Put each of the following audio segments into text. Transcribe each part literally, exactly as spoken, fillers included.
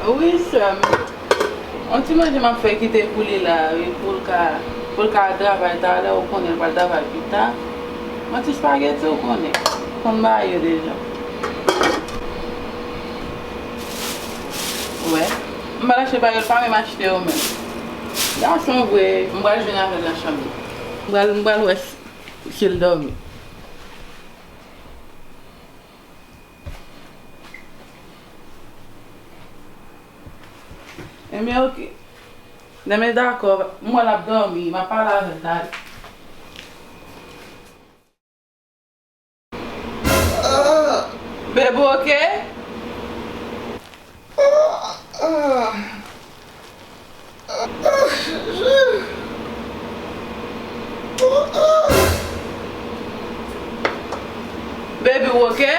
Wi, sè m. Yon ti manje m ap fè kite pou li la, wi, pou l ka, pou l ka al travay talè, ou konnen l pral travay pita. Yon ti espageti, ou konnen. Konn ba yo deja. Wè. M pral achte bagay, l pa menm achte yo menm. Gason vre, m pral jwenn avè l nan chanm li. M pral, m pral wè si, si l dòmi. Enben, oke. Enben, dakò. M wè l ap dòmi. M ap pale avè l talè. Bebe, oke? Bebe, ou oke?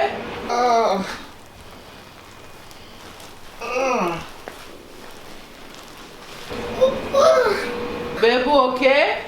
Bebe, ou oke?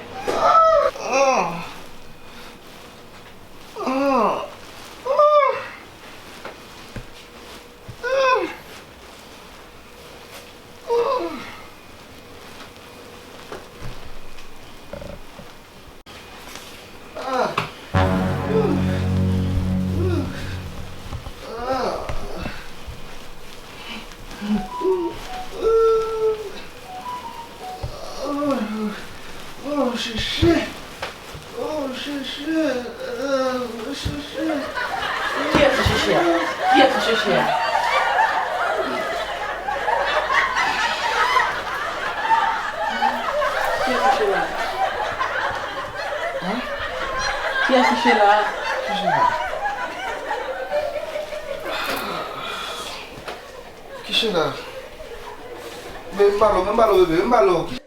Oh, chèche. Oh, chèche. Oh, chèche. Kiyès ki chèche a? Kiyès ki chèche a? Kiyès ki chèche la? Hein? Kiyès ki chèche la? Ki chèche la? Ki chèche la? Men m ba l, men m ba l, bebe, men m ba l.